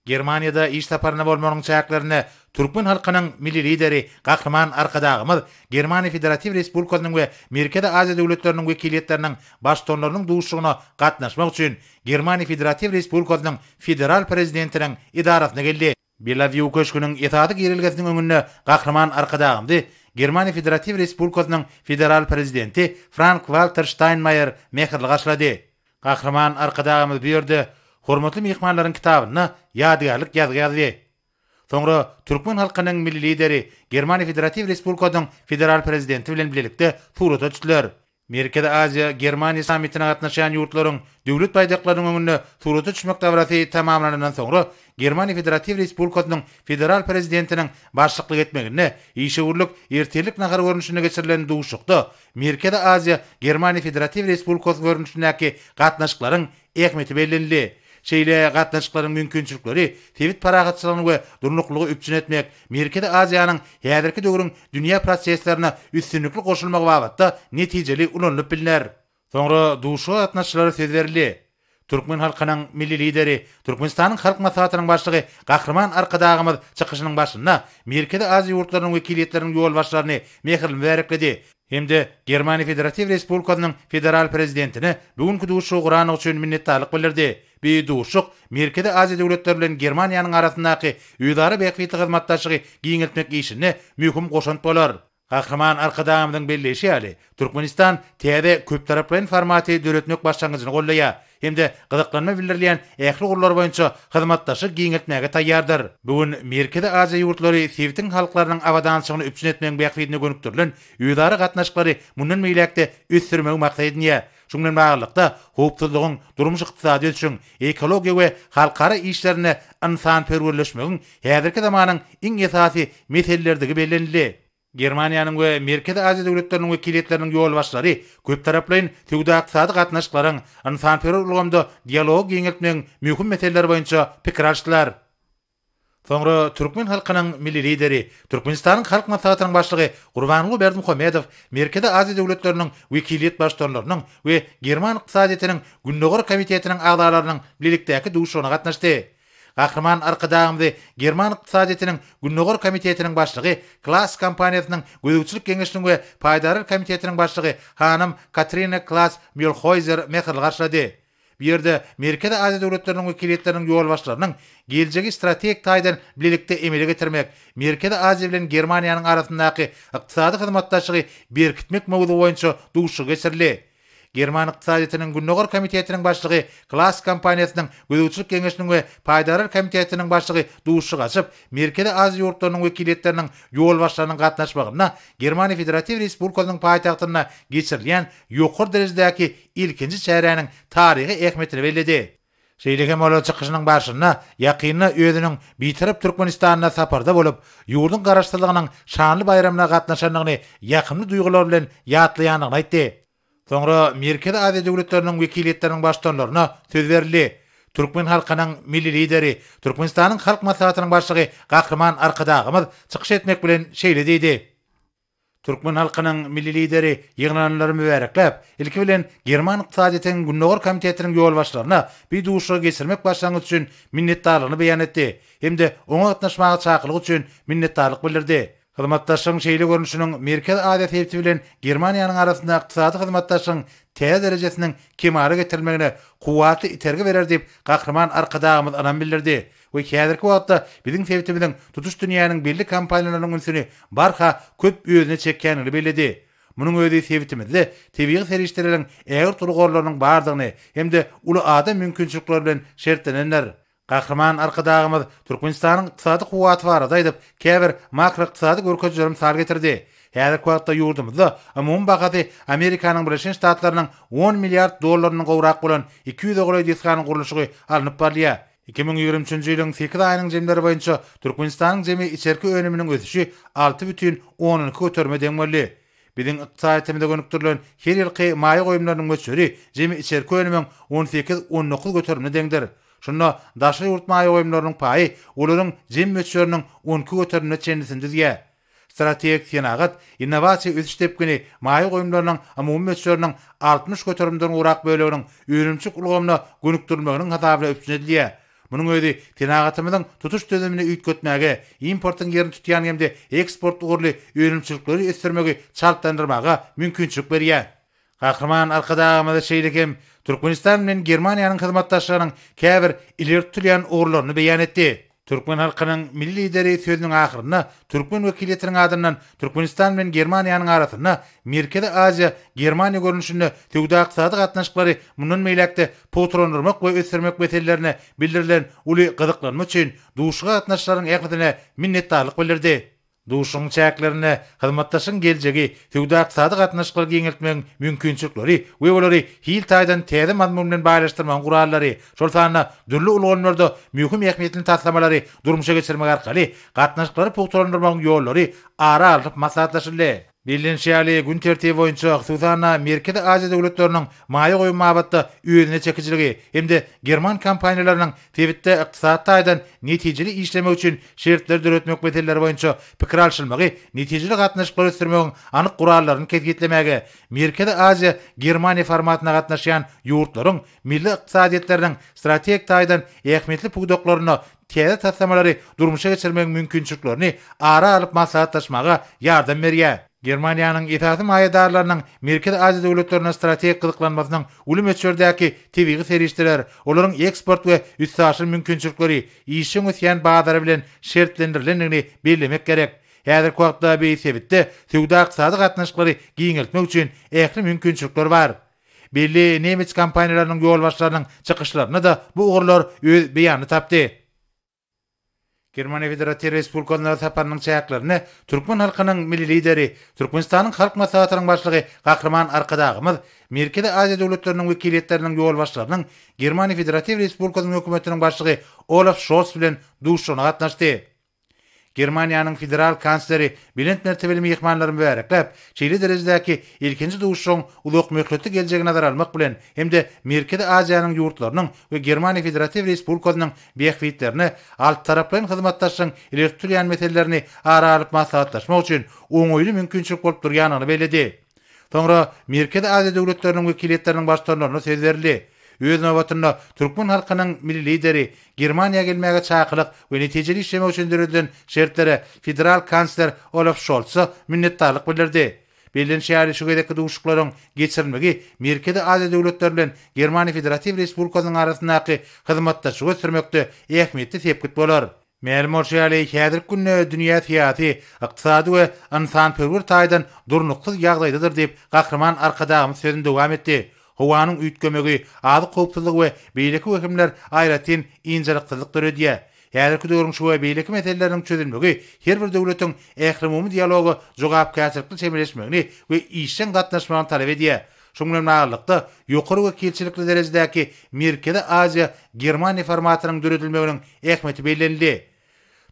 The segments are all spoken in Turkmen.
Germaniýada iş saparynda bolmagynyň çäklerinde türkmen halkynyň Milli Lideri Gahryman Arkadagymyz Germaniýa Federatiw Respublikasynyň we Merkezi Aziýa döwletleriniň wekiliýetleriniň Baştutanlarynyň duşuşygyna gatnaşmak üçin Germaniýa Federatiw Respublikasynyň Federal Prezidentiniň edarasyna geldi. Bellawýu köşgüniň esasy girelgesiniň öňünde Gahryman Arkadagymyzy Germaniýa Federatiw Respublikasynyň Federal Prezidenti Frank-Walter Ştaýnmaýer mähirli garşylady. Gahryman Arkadagymyz bu ýerde hormatly myhmanlaryň kitabynda ýadygärlik ýazgy ýazdy. Soňra türkmen halkynyň Milli Lideri Germaniýa Federatiw Respublikasynyň Federal Prezidenti bilen bilelikde surata düşdüler. Merkezi Aziýa, Germaniýa sammitine gatnaşýan ýurtlaryň Döwlet baýdaklarynyň öňünde surata düşmek dabarasy tamamlanandan soňra Germaniýa Federatiw Respublikasynyň Federal Prezidentiniň başlyklyk etmeginde işewürlik ertirlik nahary görnüşinde geçirilen duşuşykda Merkezi Aziýa, Germaniýa Federatiw Respublikasy görnüşindäki gatnaşyklaryň ähmiýeti bellenildi. Şeýle gatnaşyklaryň mümkinçilikleri sebit parahatçylygyny we durnuklylygy üpjün etmek, Merkezi Aziýanyň häzirki döwrüň dünýä proseslerine üstünlikli goşulmagy babatda netijeli ulanylyp bilner. Soňra duşuşyga gatnaşyjylara söz berildi. Türkmen halkynyň Milli Lideri, Türkmenistanyň Halk Maslahatynyň Başlygy Gahryman Arkadagymyz çykyşynyň başynda Merkezi Aziýa ýurtlarynyň wekiliýetleriniň ýolbaşçylaryny mähirli mübärekledi hem-de Germaniýa Federatiw Respublikasynyň Federal Prezidentine bu günki duşuşygy gurandygy üçin minnetdarlyk bildirdi. Bu duşuşyk Merkezi Aziýa döwletleri bilen Germaniýanyň arasyndaky özara bähbitli hyzmatdaşlygy giňeltmek işinde möhüm goşant bolar. Gahryman Arkadagymyzyň belleýşi ýaly, Türkmenistan täze köptaraplaýyn formaty döretmek başlangyjyny goldaýar hem-de gyzyklanma bildirilýän ähli ugurlar boýunça hyzmatdaşlygy giňeltmäge taýýardyr. Bu gün Merkezi Aziýa ýurtlary sebitiň halklarynyň abadançylygyny üpjün etmegiň bähbidine gönükdirilen özara gatnaşyklary mundan beýläk-de ösdürmegi maksat edinýär. Şunuň bilen baglylykda, howpsuzlygyň, durmuş-ykdysady ösüşiň, ekologiýa we halkara işlerinde ynsanperwerleşmegiň häzirki zamanyň iň esasy meselelerdigi bellenildi. Germaniýanyň we Merkezi Aziýa döwletleriniň wekiliýetleriniň ýolbaşçylary köptaraplaýyn söwda-ykdysady gatnaşyklaryň, ynsanperwer ulgamda dialogy giňeltmegiň möhüm meseleleri boýunça pikir alyşdylar. Soňra türkmen halkynyň Milli Lideri, Türkmenistanyň Halk Maslahatynyň Başlygy Gurbanguly Berdimuhamedow Merkezi Aziýa döwletleriniň wekiliýet baştutanlarynyň we German ykdysadyýetiniň Gündogar komitetiniň agzalarynyň bilelikdäki duşuşygyna gatnaşdy. Gahryman Arkadagymyzy German ykdysadyýetiniň Gündogar komitetiniň başlygy, Klaas kompaniýasynyň gözegçilik geňeşiniň we paýdarlar komitetiniň başlygy hanym Katrina Klaas Mýolhoýzer mähirli garşylady. Bu ýerde Merkezi Aziýa döwletleriniň wekiliýetleriniň ýolbaşçylarynyň geljegi strategik taýdan bilelikde emele getirmek, Merkezi Aziýa bilen Germaniýanyň arasyndaky ykdysady hyzmatdaşlygy berkitmek mowzugy boýunça duşuşygy geçirildi. German ykdysadyýetiniň Gündogar komitetiniň başlygy, Klaas kompaniýasynyň gözegçilik geňeşiniň we paýdarlar komitetiniň başlygy duşuşygy açyp, Merkezi Aziýa ýurtlarynyň wekiliýetleriniň ýolbaşçylarynyň gatnaşmagynda Germaniýa Federatiw Respublikasynyň paýtagtynda geçirilýän ýokary derejedäki ilkinji çäräniň taryhy ähmiýetini belledi. Şeýle hem ol çykyşynyň barşynda ýakynda özüniň Bitarap Türkmenistanda saparda bolup, ýurduň Garaşsyzlygynyň şanly baýramyna gatnaşandygyny ýakymly duýgular bilen ýatlaýandygyny aýtdy. Soňra Merkezi Aziýa döwletleriniň wekiliýetleriniň baştutanlaryna söz berildi. Türkmen halkynyň Milli Lideri, Türkmenistanyň Halk Maslahatynyň Başlygy Gahryman Arkadagymyz çykyş etmek bilen şeýle diýdi. Türkmen halkynyň Milli Lideri ýygnananlary mübärekläp, ilki bilen German ykdysadyýetiniň Gündogar komitetiniň ýolbaşçylaryna bu duşuşygy geçirmek başlangyjy üçin minnetdarlygyny beýan etdi hem-de oňa gatnaşmaga çakylyk üçin minnetdarlyk bildirdi. Hyzmatdaşlygyň şeýle görnüşiniň Merkezi Aziýa sebiti bilen Germaniýanyň arasynda ykdysady hyzmatdaşlygyň täze derejesiniň kemala getirilmegine kuwwatly itergi berer diýip, Gahryman Arkadagymyz ynam bildirdi. We häzirki wagtda biziň sebitimiziň tutuş dünýäniň belli kompaniýalarynyň ünsüni barha köp özüne çekýändigini belledi. Munuň özi sebitimizde tebigy serişdeleriň ägirt uly gorlarynyň bardygyny hem-de uly adam mümkinçilikleri bilen şertlenendir. Gahryman Arkadagymyz Türkmenistanyň ykdysady kuwwaty barada aýdyp, käbir makroykdysady görkezijileri mysal getirdi. Häzirki wagtda ýurdumyzda umumy bahasy Amerikanyň Birleşen Ştatlarynyň on milliard dollaryndan gowrak bolan 200-e golaý desganyň gurluşygy alnyp barylýar. 2023-nji ýylyň sekiz aýynyň jemleri boýunça Türkmenistanyň jemi içerki önüminiň ösüşi 6,2 göterime deň boldy. Biziň ykdysadyýetimize gönükdirilen her ýylky maýa goýumlarynyň möçberi jemi içerki önümiň 18, 19 göterimine deňdir. Şunda daşary ýurt maýa goýumlarynyň paýy olaryň jem möçberiniň 12 göterimine çenlisini düzýär. Strategik senagat, innowasiýa ösüş depgini maýa goýumlarynyň umumy möçberiniň 60 göterimden gowrak böleginiň önümçilik ulgamyna gönükdirilmeginiň hasabyna üpjün edilýär. Munuň özi senagatymyzyň tutuş düzümini üýtgetmäge, importyň ýerini tutýan hem-de eksport ugurly önümçilikleri ösdürmegi çaltlandyrmaga mümkinçilik berýär. Gahryman Arkadagymyz şeýle hem Türkmenistan bilen Germaniýanyň hyzmatdaşlygynyň käbir ileri tutulýan ugurlaryny beýan etdi. Türkmen halkynyň Milli Lideri sözüniň ahyrynda türkmen wekiliýetiniň adyndan Türkmenistan bilen Germaniýanyň arasynda Merkezi Aziýa, Germaniýa görnüşinde söwda-ykdysady gatnaşyklary mundan beýläk-de pugtalandyrmak we ösdürmek meselelerine bildirilen uly gyzyklanma üçin duşuşyga gatnaşyjylaryň ählisine minnetdarlyk bildirdi. Duşuşygyň çäklerinde hyzmatdaşlygyň geljegi, söwda-ykdysady gatnaşyklary giňeltmegiň mümkinçilikleri we olary hil taýdan täze mazmun bilen baýlaşdyrmagyň gurallary, şol sanda dürli ulgamlarda möhüm ähmiýetli taslamalary durmuşa geçirmek arkaly gatnaşyklary pugtalandyrmagyň ýollary ara alnyp maslahatlaşyldy. Bellenişi ýaly, gün tertibi boýunça, hususan-da, Merkezi Aziýa döwletleriniň maýa goýum babatda özüne çekijiligi hem-de german kompaniýalarynyň sebitde ykdysady taýdan netijeli işlemegi üçin şertleri döretmek meseleleri boýunça pikir alşylmagy netijeli gatnaşyklary ösdürmegiň anyk gurallaryny kesgitlemäge, Merkezi Aziýa, Germaniýa formatyna gatnaşýan ýurtlaryň milli ykdysadyýetleriniň strategik taýdan ähmiýetli pudaklarynda täze taslamalary durmuşa geçirmegiň mümkinçiliklerini ara alyp maslahatlaşmaga ýardam berýär. Germaniýanyň esasy maýadarlarynyň Merkezi Aziýa döwletlerine strategik gyzyklanmasynyň uly möçberdäki tebigy serişdeler, olaryň eksport we üstaşyr mümkinçilikleri, işjeň ösýän bazary bilen şertlendirilendigini bellemek gerek. Häzirki wagtda bu sebitde söwda-ykdysady gatnaşyklary giňeltmek üçin ähli mümkinçilikler bar. Belli nemes kompaniýalarynyň ýolbaşçylarynyň çykyşlarynda-da bu ugurlar öz beýanyny tapdy. Germaniýa Federatiw Respublikasyna saparynyň çäklerinde türkmen halkynyň Milli Lideri, Türkmenistanyň Halk Maslahatynyň Başlygy Gahryman Arkadagymyz Merkezi Aziýa döwletleriniň wekiliýetleriniň ýolbaşçylarynyň Germaniýa Federatiw Respublikasynyň Hökümetiniň Başlygy Olaf Şolс bilen duşuşygyna gatnaşdy. Germaniýanyň Federal kansleri belent mertebeli myhmanlary mübärekläp, şeýle derejedäki ilkinji duşuşygyň uzakmöhletli geljegi nazara almak bilen hem-de Merkezi Aziýanyň ýurtlarynyň we Germaniýa Federatiw Respublikasynyň bähbitlerine altytaraplaýyn hyzmatdaşlygyň ileri tutulýan meselelerini ara alyp maslahatlaşmak üçin oňaýly mümkinçilik bolup durýandygyny belledi. Soňra Merkezi Aziýa döwletleriniň wekiliýetleriniň baştutanlaryna söz berildi. Öz nobatynda, türkmen halkynyň Milli Lideri Germaniýa gelmäge çakylyk we netijeli işlemek üçin döredilen şertlere federal kansler Olaf Şolsa minnetdarlyk bildirdi. Bellenişi ýaly, şu gezekki duşuşyklaryň geçirilmegi Merkezi Aziýa döwletleri bilen Germaniýa Federatiw Respublikasynyň arasyndaky hyzmatdaşlygy ösdürmekde ähmiýetli sepgit bolar. Mälim bolşy ýaly, häzirki günde dünýä syýasy, ykdysady we ynsanperwer taýdan durnuksyz ýagdaýdadyr diýip, Gahryman Arkadagymyz sözüni dowam etdi. Howanyň üýtgemegi, azyk howpsuzlygy we beýleki wehimler aýratyn ynjalyksyzlyk döredýär. Häzirki döwrüň şu we beýleki meseleleriniň çözülmegi her bir döwletiň ählumumy dialoga jogapkärçilikli çemeleşmegini we işjeň gatnaşmagyny talap edýär. Şunuň bilen baglylykda, ýokary wekilçilikli derejedäki Merkezi Aziýa, Germaniýa formatynyň döredilmeginiň ähmiýeti bellenildi.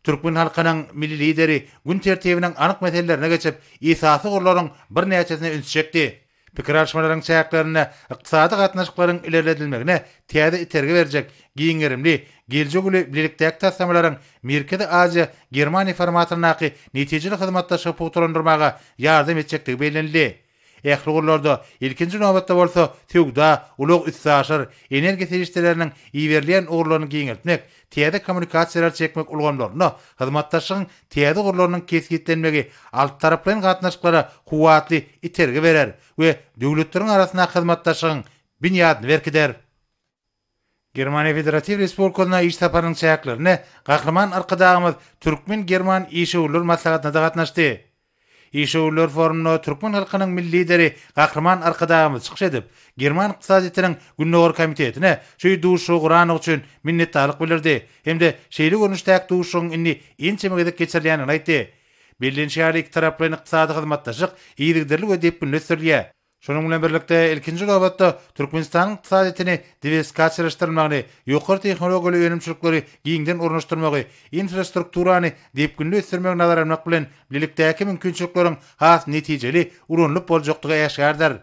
Türkmen halkynyň Milli Lideri gün tertibiniň anyk meselelerine geçip, esasy ugurlaryň birnäçesine ünsi çekdi. Pikir alyşmalaryň çäklerinde ykdysady gatnaşyklaryň ilerledilmegine täze itergi berjek giň gerimli, geljegi uly bilelikdäki taslamalaryň Merkezi Aziýa, Germaniýa formatyndaky netijeli hyzmatdaşlygy pugtalandyrmaga ýardam etjekdigi bellenildi. Ähli ugurlarda, ilkinji nobatda bolsa, söwda, ulag-üstaşyr, energiýa serişdeleriniň iberilýän ugurlaryny giňeltmek, täze kommunikasiýalary çekmek ulgamlarynda hyzmatdaşlygyň täze ugurlarynyň kesgitlenmegi altytaraplaýyn gatnaşyklara kuwwatly itergi berer we döwletleriň arasyndaky hyzmatdaşlygyň binýadyny berkider. Germaniýa Federatiw Respublikasyna iş saparynyň çäklerinde Gahryman Arkadagymyz türkmen-german işewürler maslahatyna-da gatnaşdy. Işewürler forumynda türkmen halkynyň Milli Lideri Gahryman Arkadagymyz çykyş edip, German ykdysadyýetiniň Gündogar komitetine şu duşuşygy gurandygy üçin minnetdarlyk bildirdi hem-de şeýle görnüşdäki duşuşygyň indi ençeme gezek geçirilýändigini aýtdy. Bellenişi ýaly, ikitaraplaýyn ykdysady hyzmatdaşlyk yzygiderli we depginli ösdürilýär. Şunuň bilen birlikde, ilkinji nobatda, Türkmenistanyň ykdysadyýetini diwersifikasiýalaşdyrylmagyny, ýokary tehnologiýaly önümçilikleri giňden ornaşdyrmagy, infrastrukturany depginli ösdürmegi nazara almak bilen, bilelikdäki mümkinçilikleriň has netijeli ulanylyp boljakdygy äşgärdir.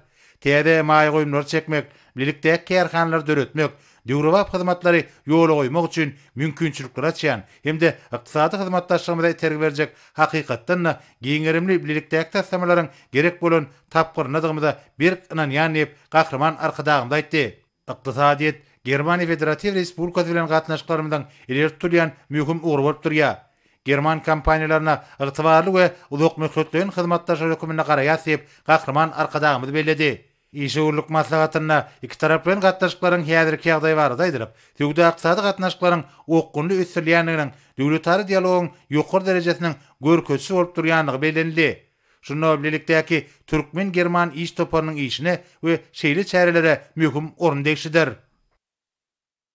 Täze maýa goýumlary çekmek, bilelikdäki kärhanalary döretmek, döwrebap hyzmatlary ýola goýmak üçin mümkinçilikleri açýan hem-de ykdysady hyzmatdaşlygymyza itergi berjek hakykatdan-da giň gerimli bilelikdäki taslamalaryň gerek bolan tapgyryndadygymyza berk ynanýan diýip, Gahryman Arkadagymyz aýtdy. Ykdysadyýet Germaniýa Federatiw Respublikasy bilen gatnaşyklarymyzyň ileri tutulýan möhüm ugry bolup durýar. German kompaniýalaryna ygtybarly we uzakmöhletleýin hyzmatdaşlar hökmünde garaýarys diýip, Gahryman Arkadagymyz belledi. Işewürlik maslahatynda ikitaraplaýyn gatnaşyklaryň häzirki ýagdaýy barada aýdylyp, söwda-ykdysady gatnaşyklaryň okgunly ösdürilýändiginiň döwletara dialogyň ýokary derejesiniň görkezijisi bolup durýandygy bellenildi. Şunda bilelikdäki türkmen-german iş toparynyň işine we şeýle çärelere möhüm orun degişlidir.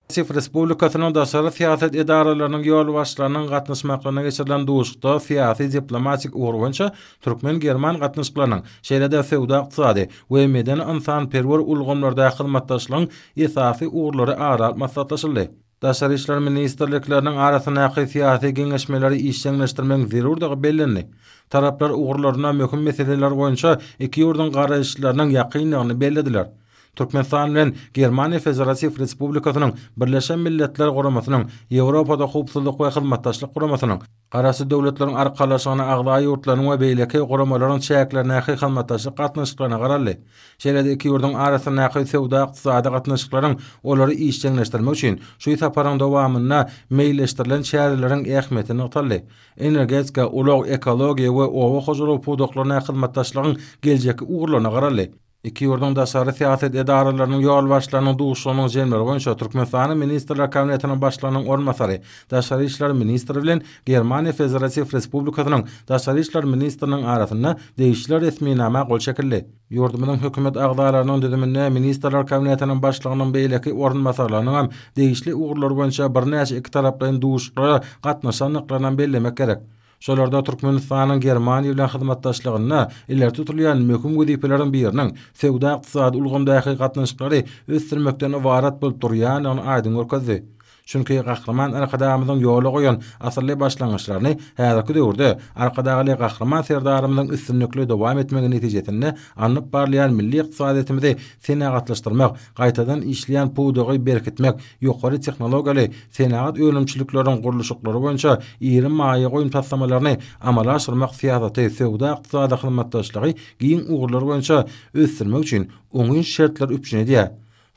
Federatiw Respublikasynyň daşary syýasat edaralarynyň ýolbaşçylarynyň gatnaşmaklygyna geçirilen duşuşykda syýasy-diplomatik ugur boýunça türkmen-german gatnaşyklarynyň, şeýle-de söwda-ykdysady we medeni-ynsanperwer ulgamlardaky hyzmatdaşlygyň esasy ugurlary ara alyp maslahatlaşyldy. Daşary işler ministrlikleriniň arasyndaky syýasy geňeşmeleri işjeňleşdirmegiň zerurdygy bellendi. Taraplar ugurlarynda möhüm meseleler boýunça iki ýurduň garaýyşlarynyň ýakyndygyny bellediler. Türkmenistan bilen Germaniýa Federatiw Respublikasynyň Birleşen Milletler Guramasynyň, Ýewropada Howpsuzlyk we Hyzmatdaşlyk Guramasynyň, Garaşsyz Döwletleriň Arkalaşygyna agza ýurtlaryň we beýleki guramalaryň çäklerindäki hyzmatdaşlyk gatnaşyklaryna garaldy. Şeýle-de iki ýurduň arasyndaky söwda-ykdysady gatnaşyklaryň olary işjeňleşdirmek üçin şu saparyň dowamynda meýilleşdirilen çäreleriň ähmiýeti nygtaldy. Energetika, ulag, ekologiýa we oba hojalygy pudaklaryndaky hyzmatdaşlygyň geljekki ugurlaryna garaldy. Iki ýurduň daşary syýasat edaralarynyň ýolbaşçylarynyň duşuşygynyň jemleri boýunça Türkmenistanyň Ministrler Kabinetiniň Başlygynyň orunbasary, daşary işler ministri bilen Germaniýa Federatiw Respublikasynyň daşary işler ministriniň arasynda degişli resminama gol çekildi. Ýurdumyzyň hökümet agzalarynyň düzüminde Ministrler Kabinetiniň Başlygynyň beýleki orunbasarlarynyň hem degişli ugurlar boýunça birnäçe ikitaraplaýyn duşuşyklara gatnaşandyklaryny bellemek gerek. Şolarda Türkmenistanyň Germaniýa bilen hyzmatdaşlygynda ileri tutulýan möhüm wezipeleriň biriniň söwda-ykdysady ulgamdaky gatnaşyklary ösdürmekden ybarat bolup durýandygyny aýdyň görkezdi. Çünki Gahryman Arkadagymyzyň ýola goýan asylly başlangyçlaryny häzirki döwürde Arkadagly Gahryman Serdarymyzyň üstünlikli dowam etmegi netijesinde alnyp barylýan milli ykdysadyýetimizi senagatlaşdyrmak, gaýtadan işleýän pudagy berkitmek, ýokary tehnologiýaly senagat önümçilikleriniň gurluşyklary boýunça iri maýa goýum taslamalaryny amala aşyrmak syýasaty söwda-ykdysady hyzmatdaşlygy giň ugurlar boýunça ösdürmek üçin oňyn şertleri üpjün edýär.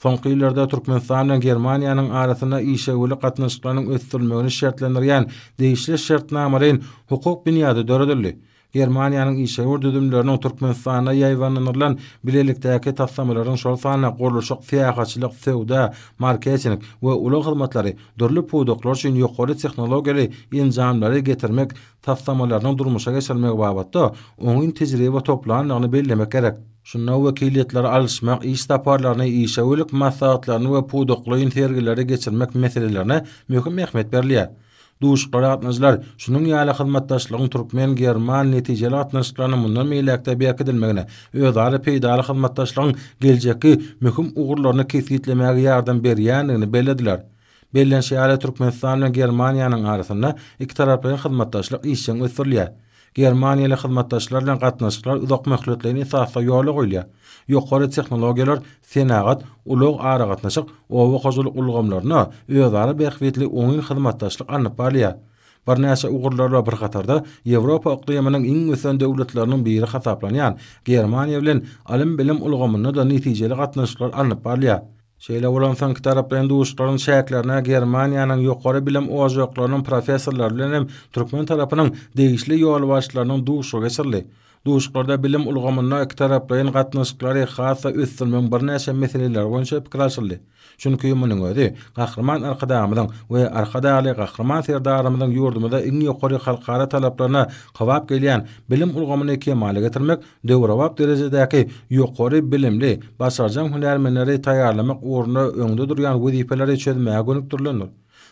Soňky ýyllarda Türkmenistan bilen Germaniýanyň arasynda işewürlik gatnaşyklarynyň ösdürilmegini şertlendirýän degişli şertnamalaýyn hukuk binýady döredildi. Germaniýanyň işewür düzümleriniň Türkmenistanda ýaýbaňlandyrylan bilelikdäki taslamalaryň, şol sanda gurluşyk, syýahatçylyk, söwda, marketing we ulag hyzmatlary, dürli pudaklar üçin ýokary tehnologiýaly enjamlary getirmek taslamalarynyň durmuşa geçirilmegi babatda oňyn tejribe toplandygyny bellemek gerek. Şunda wekiliýetleri alyşmak, iş saparlaryny, işewürlik maslahatlaryny we pudaklaýyn sergileri geçirmek meselelerine möhüm ähmiýet berilýär. Duşuşyklara gatnaşyjylar şunuň ýaly hyzmatdaşlygyň türkmen-german netijeli gatnaşyklarynyň mundan beýläk-de berkidilmegine, özara peýdaly hyzmatdaşlygyň geljekki möhüm ugurlaryny kesgitlemäge ýardam berýändigini bellediler. Bellenişi ýaly, Türkmenistan bilen Germaniýanyň arasynda ikitaraplaýyn hyzmatdaşlyk işjeň ösdürilýär. Germaniýaly hyzmatdaşlar bilen gatnaşyklar uzakmöhletleýin esasda ýola goýulýar. Ýokary tehnologiýalar, senagat, ulag-aragatnaşyk, oba hojalyk ulgamlarynda özara bähbitli oňyn hyzmatdaşlyk alnyp barylýar. Birnäçe ugurlar bilen bir hatarda Ýewropa yklymynyň iň ösen döwletleriniň biri hasaplanýan Germaniýa bilen ylym-bilim ulgamynda-da netijeli gatnaşyklar alnyp barylýar. Şeýle bolansoň ikitaraplaýyn duşuşyklaryň çäklerinde Germaniýanyň ýokary bilim ojaklarynyň professorlary bilen hem türkmen tarapynyň degişli ýolbaşçylarynyň duşuşygy geçirildi. Duşuşyklarda bilim ulgamynda ikitaraplaýyn gatnaşyklary has-da ösdürmegiň birnäçe meseleleri boýunça pikir alşyldy. Çünki munuň özi Gahryman Arkadagymyzyň we Arkadagly Gahryman Serdarymyzyň ýurdumyzda iň ýokary halkara talaplaryna kybap gelýän bilim ulgamyny kemala getirmek, döwrebap derejedäki ýokary bilimli, başarjaň hünärmenleri taýýarlamak ugrunda öňde durýan wezipeleri çözmäge gönükdirilendir.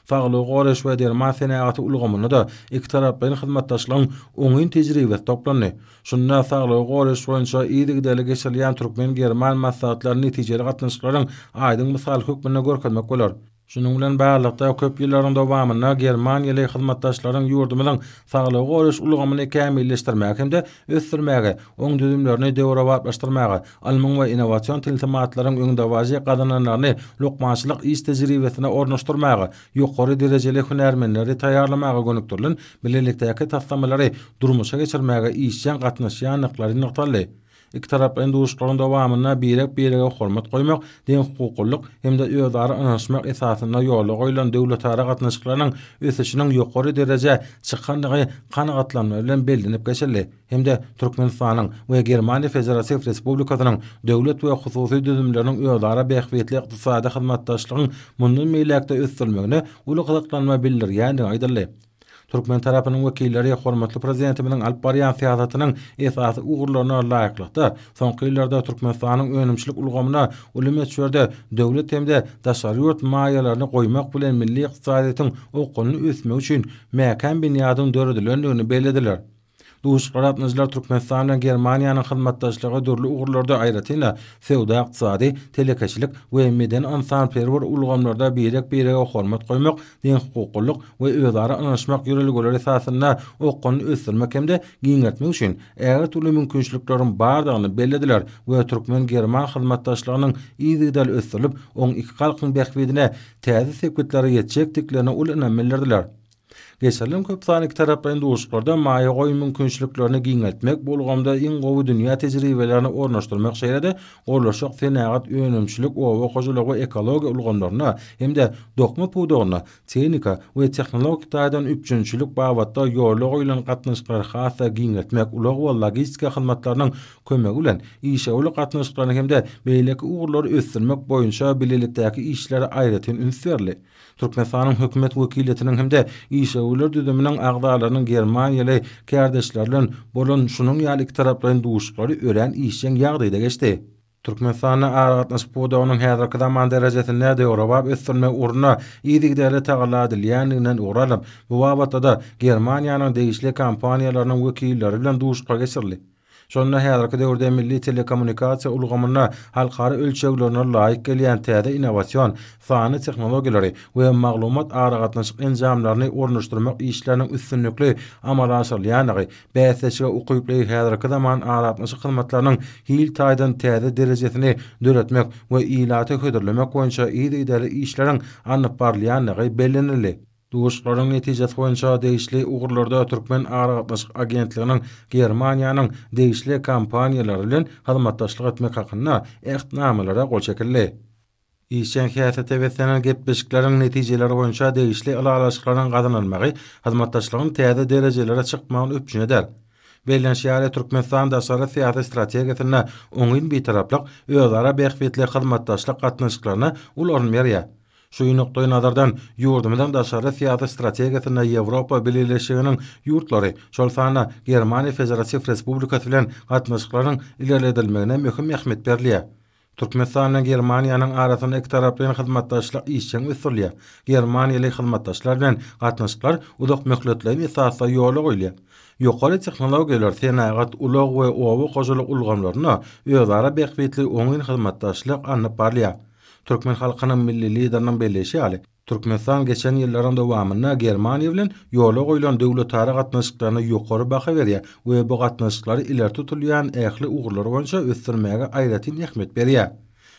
Saglygy goraýyş we derman senagaty ulgamynda-da ikitaraplaýyn hyzmatdaşlygyň oňyn tejribesi toplandy. Şunda saglygy goraýyş boýunça yzygiderli geçirilýän türkmen-german maslahatlaryny netijeli gatnaşyklaryň aýdyň mysaly hökmünde görkezmek bolar. Şunuň bilen baglylykda, köp ýyllaryň dowamynda germaniýaly hyzmatdaşlaryň ýurdumyzyň saglygy goraýyş ulgamyny kämilleşdirmäge hem-de ösdürmäge, oň düzümlerini döwrebaplaşdyrmaga, ylmyň we innowasion tilsimatlaryň öňdebaryjy gazananlaryny lukmançylyk iş tejribesine ornaşdyrmaga, ýokary derejeli hünärmenleri taýýarlamaga gönükdirilen bilelikdäki taslamalary durmuşa geçirmäge işjeň gatnaşýandyklary nygtaldy. Ikitaraplaýyn duşuşyklaryň dowamynda birek-birege hormat goýmak, deňhukuklylyk hem-de özara ynanyşmak esasynda ýola goýlan döwletara gatnaşyklarynyň ösüşiniň ýokary derejä çykandygy kanagatlanma bilen bellenip geçildi hem-de Türkmenistanyň we Germaniýa Federatiw Respublikasynyň döwlet we hususy düzümleriniň özara bähbitli ykdysady hyzmatdaşlygyň mundan beýläk-de ösdürilmegine uly gyzyklanma bildirýändigi aýdyldy. Türkmen tarapynyň wekilleri hormatly Prezidentimiziň alyp barýan syýasatynyň esasy ugurlaryna laýyklykda, soňky ýyllarda Türkmenistanyň önümçilik ulgamyna uly möçberde döwlet hem-de daşary ýurt maýalaryny goýmak bilen milli ykdysadyýetiň okgunly ösmegi üçin mäkäm binýadyň döredilendigini bellediler. Duşuşyklara gatnaşyjylar Türkmenistan bilen Germaniýanyň hyzmatdaşlygy dürli ugurlarda, aýratyn-da, söwda-ykdysady, telekeçilik we medeni-ynsanperwer ulgamlarda birek-birege hormat goýmak, deňhukuklylyk we özara ynanyşmak ýörelgeleri esasynda okgunly ösdürmek hem-de giňeltmek üçin ägirt uly mümkinçilikleriň bardygyny bellediler we türkmen-german hyzmatdaşlygynyň yzygiderli ösdürilip, oň iki halkyň bähbidine täze sepgitlere ýetjekdiklerine uly ynam bildirdiler. Geçirilen köp sanly ikitaraplaýyn duşuşyklarda maýa goýum mümkinçiliklerini giňeltmek, bu ulgamda iň gowy dünýä tejribelerini ornaşdyrmak, şeýle-de gurluşyk, senagat, önümçilik, oba hojalygy we ekologiýa ulgamlarynda hem-de dokma pudagynda tehnika we tehnologik taýdan üpjünçilik babatda ýola goýlan gatnaşyklary has-da giňeltmek, ulag we logistika hyzmatlarynyň kömegi bilen işewürlik gatnaşyklaryny hem-de beýleki ugurlary ösdürmek boýunça bilelikdäki işlere aýratyn üns berildi. Türkmenistanyň hökümet wekiliýetiniň hem-de işewürler düzüminiň agzalarynyň germaniýaly kärdeşleri bilen bolan şunuň ýaly ikitaraplaýyn duşuşyklary örän işjeň ýagdaýda geçdi. Türkmenistanda aragatnaşyk pudagynyň häzirki zaman derejesinde döwrebap ösdürilmegi ugrunda yzygiderli tagalla edilýändiginden ugur alyp, bu babatda-da Germaniýanyň degişli kompaniýalarynyň wekilleri bilen duşuşyklar geçirildi. Şonda häzirki döwürde milli telekommunikasiýa ulgamynda halkara ölçeglerine laýyk gelýän täze innowasion sanly tehnologiýalary we maglumat-aragatnaşyk enjamlaryny ornaşdyrmak işleriniň üstünlikli amala aşyrylýandygy, bäsleşige ukyply häzirki zaman aragatnaşyk hyzmatlarynyň hil taýdan täze derejesini döretmek we ilata hödürlemek boýunça yzygiderli işleriň alnyp barylýandygy bellenildi. Duşuşyklaryň netijesi boýunça degişli ugurlarda Türkmen aragatnaşyk agentliginiň Germaniýanyň degişli kompaniýalary bilen hyzmatdaşlyk etmek hakynda Ähtnamalara gol çekildi. Işjeň häsiýete beslenen gepleşikleriň netijeleri boýunça degişli ylalaşyklaryň gazanylmagy hyzmatdaşlygyň täze derejelere çykmagyny üpjün eder. Bellenişi ýaly, Türkmenistan daşary syýasy strategiýasynda oňyn Bitaraplyk, özara bähbitli hyzmatdaşlyk gatnaşyklaryna uly orun berýär. Şu nukdaýnazardan, ýurdumyzyň daşary syýasy strategiýasynda Ýewropa Bileleşiginiň ýurtlary, şol sanda Germaniýa Federatiw Respublikasy bilen gatnaşyklaryň ilerledilmegine möhüm ähmiýet berilýär. Türkmenistan bilen Germaniýanyň arasynda ikitaraplaýyn hyzmatdaşlyk işjeň ösdürilýär. Germaniýaly hyzmatdaşlar bilen gatnaşyklar uzakmöhletleýin esasda ýola goýulýar. Ýokary tehnologiýalar, senagat, ulag we oba hojalyk ulgamlarynda özara bähbitli oňyn hyzmatdaşlyk alnyp barylýar. Türkmen halkynyň Milli Lideriniň belleýşi ýaly, Türkmenistan geçen ýyllaryň dowamynda Germaniýa bilen ýola goýlan döwletara gatnaşyklaryna ýokary baha berýär we bu gatnaşyklary ileri tutulýan ähli ugurlar boýunça ösdürmäge aýratyn ähmiýet berýär.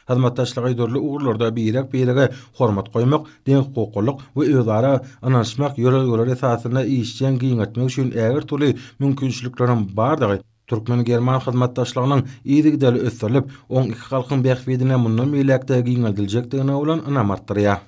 Hyzmatdaşlygy dürli ugurlarda birek-birege hormat goýmak, deňhukuklylyk we özara ynanyşmak ýörelgeleri esasynda işjeň giňeltmek üçin ägirt uly mümkinçilikleriň bardygy Türkmen-german hyzmatdaşlygynyň yzygiderli ösdürilip, oň iki halkyň bähbidine mundan beýläk-de giňeldiljekdigine bolan ynam artdyrýar.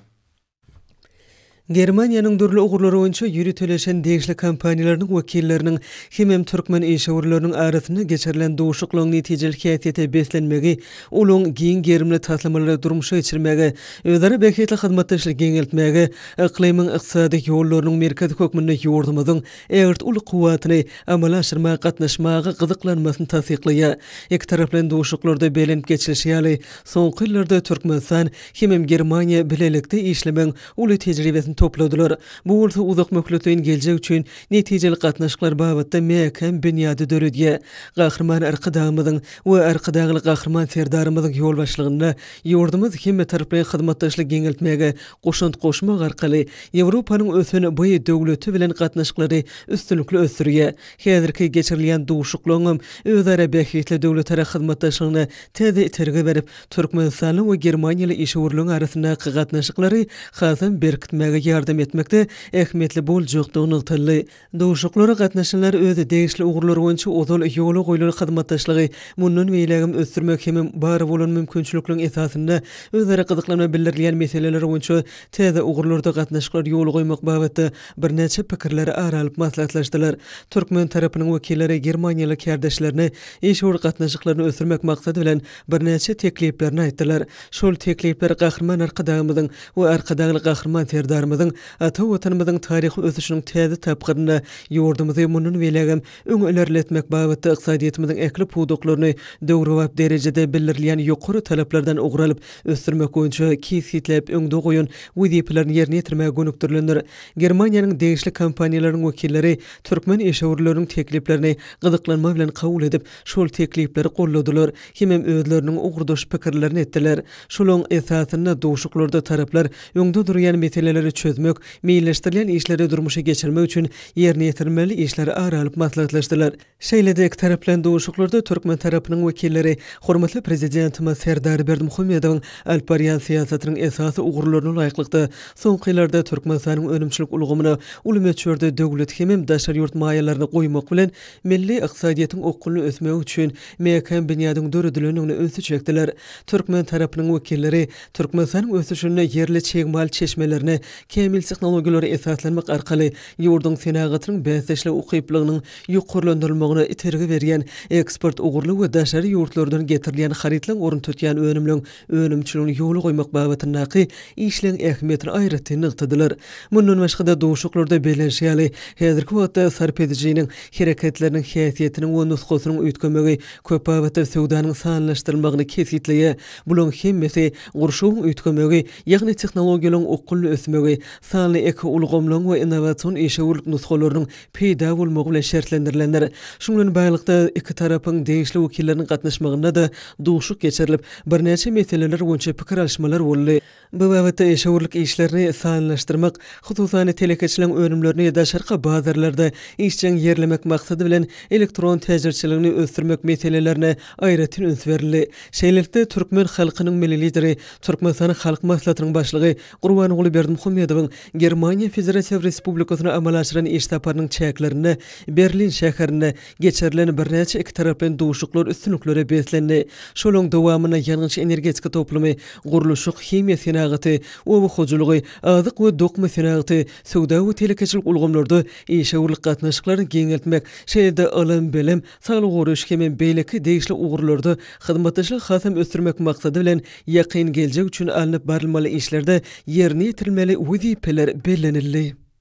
Germaniýanyň dürli ugurlary boýunça ýöriteleşen degişli kompaniýalarynyň wekilleriniň hemem türkmen işewürleriniň arasynda geçirilen duşuşyklaryň netijeli häsiýete beslenmegi olaryň giň gerimli taslamalary durmuşa geçirmäge, özara bähbitli hyzmatdaşlygy giňeltmäge, yklymyň ykdysady ýollarynyň merkezi hökmünde ýurdumyzyň ägirt uly kuwwatyny amala aşyrmaga gatnaşmaga gyzyklanmasyny tassyklaýar. Ikitaraplaýyn duşuşyklarda bellenip geçilişi ýaly, soňky ýyllarda Türkmenistan hemem Germaniýa bilelikde işlemegiň uly tejribesini topladylar. Bu bolsa uzakmöhletleýin geljek üçin netijeli gatnaşyklar babatda mäkäm binýady döredýär. Gahryman Arkadagymyzyň we Arkadagly Gahryman Serdarymyzyň ýolbaşçylygynda ýurdumyz hemmetaraplaýyn hyzmatdaşlygy giňeltmäge goşant goşmak arkaly Ýewropanyň ösen baý döwleti bilen gatnaşyklary üstünlikli ösdürýär. Häzirki geçirilýän duşuşyklaryňam özara bähbitli döwletara hyzmatdaşlygyna täze itergi berip, türkmenistanly we germaniýaly işewürligiň arasyndaky gatnaşyklary hasam berkitmäge. ýardam etmekde ähmiýetli boljakdygy nygtaldy. Duşuşyklara gatnaşanlar öz degişli ugurlary boýunça ozal ýola goýlan hyzmatdaşlygy mundan beýlägem ösdürmek hemem bar bolan mümkinçilikleriň esasynda özara gyzyklanma bildirilýän meseleler boýunça täze ugurlarda gatnaşyklary ýola goýmak babatda birnäçe pikirleri ara alyp maslahatlaşdylar. Türkmen tarapynyň wekilleri germaniýaly kärdeşlerine işewür gatnaşyklaryny ösdürmek maksady bilen birnäçe tekliplerini aýtdylar. Şol teklipler Gahryman Arkadagymyzyň we Arkadagly Gahryman Serdarymyzyň Ata Watanymyzyň taryhy ösüşiniň täze tapgyrynda ýurdumyzy mundan beýlägem öňe ilerletmek babatda ykdysadyýetimiziň ähli pudaklaryny döwrebap derejede bildirilýän ýokary talaplardan ugur alyp ösdürmek boýunça kesgitläp öňde goýan wezipelerini ýerine ýetirmäge gönükdirilendir. Germaniýanyň degişli kompaniýalarynyň wekilleri türkmen işewürleriniň tekliplerini gyzyklanma bilen kabul edip, şol teklipleri goldadylar hemem özleriniň ugurdaş pikirlerini etdiler. Şolaryň esasynda duşuşyklarda taraplar öňde durýan meseleleri çözmek, meýilleşdirilen işleri durmuşa geçirmek üçin ýerine ýetirilmeli işleri ara alyp maslahatlaşdylar. Şeýle-de ikitaraplaýyn duşuşyklarda türkmen tarapynyň wekilleri hormatly Prezidentimiz Serdar Berdimuhamedowyň alyp barýan syýasatynyň esasy ugurlaryna laýyklykda, soňky ýyllarda Türkmenistanyň önümçilik ulgamyna uly möçberde döwlet hemem daşary ýurt maýalaryny goýmak bilen, milli ykdysadyýetiň okgunly ösmegi üçin mäkäm binýadyň döredilendigine ünsi çekdiler. Türkmen tarapynyň wekilleri Türkmenistanyň ösüşinde ýerli çig mal çeşmelerine kämil tehnologiýalara esaslanmak arkaly ýurduň senagatynyň bäsdeşlige ukyplylygynyň ýokarlandyrylmagyna itergi berýän eksport ugurly we daşary ýurtlardan getirilýän harytlaryň ornuny tutýan önümleň önümçiligini ýola goýmak babatyndaky işleň ähmiýetini aýratyn nygtadylar. Mundan başga-da, duşuşyklarda bellenişi ýaly, häzirki wagtda sarp edijiniň hereketleriniň häsiýetiniň we nusgasynyň üýtgemegi köp babatda söwdanyň sanlaşdyrylmagyny kesgitleýär. Bularyň hemmesi gurşawyň üýtgemegi, ýagny tehnologiýalaryň okgunly ösmegi, sanly ekoulgamlaryň we innowasion işewürlik nusgalarynyň peýda bolmagy bilen şertlendirilendir. Şunuň bilen baglylykda, iki tarapyň degişli wekilleriniň gatnaşmagynda-da duşuşyk geçirilip, birnäçe meseleler boýunça pikir alyşmalar boldy. Bu babatda işewürlik işlerini sanlylaşdyrmak, hususan-da, telekeçiligiň önümlerini daşarky bazarlarda işjeň ýerlemek maksady bilen elektron täjirçiligini ösdürmek meselelerine aýratyn üns berildi. Şeýlelikde, türkmen halkynyň Milli Lideri, Türkmenistanyň Halk Maslahatynyň Başlygy Gurbanguly Berdimuhamedowyň Germaniýa Federatiw Respublikasyna amala aşyran iş saparynyň çäklerinde Berlin şäherinde geçirilen birnäçe ikitaraplaýyn duşuşyklar üstünliklere beslendi. Şolaryň dowamynda ýangyç-energetika toplumy, gurluşyk, himiýa senagaty, oba hojalygy, azyk we dokma senagaty, söwda we telekeçilik ulgamlarda işewürlik gatnaşyklaryny giňeltmek, şeýle-de ylym-bilim, saglygy goraýyş hemem beýleki degişli ugurlarda hyzmatdaşlygy hasam ösdürmek maksady bilen ýakyn geljek üçin alnyp barylmaly işlerde ýerine ýetirilmeli wezipeler bellenildi.